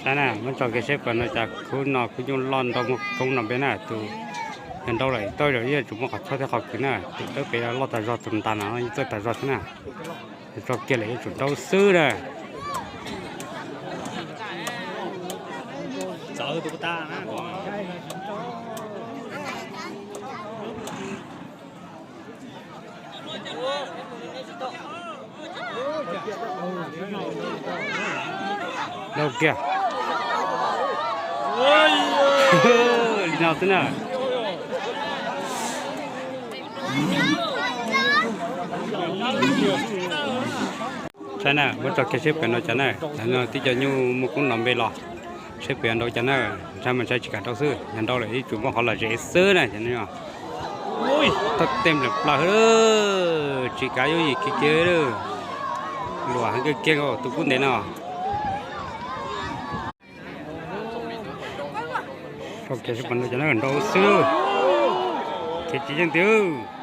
Saib na, muab tso kiag seb puas no cas khub no khub nyuj loj nrau muaj koob no peb na. Tus yog nrau lawm tau zaum yeej yuav tsum muaj qhov txhob thiab qhov kwv na. Tus dawb pem loj tas zog, tus ntas no yeej txawj tas zog thiab na. Tso kiag lawm yuav tsum nrau xwb na. Nrau kiag li no xwb na. Saib na, muab tso kiag seb puas no cas na. Cov no tib co nyuj muaj koob no npe los, seb puas yog nrau cas na. Ntshai mas ntshai tsis kam nrau xwb, yog nrau lawm ib tsum muaj qhov lom zem xwb na. Cov no thaj tej nplam plaws, tsis kav yuav yim kiag kiag. Luam heev kawg kiag tus kub ntev no. Tso kiag seb puas no cas na, nrau xwb. Khiav tsis yeej tiag.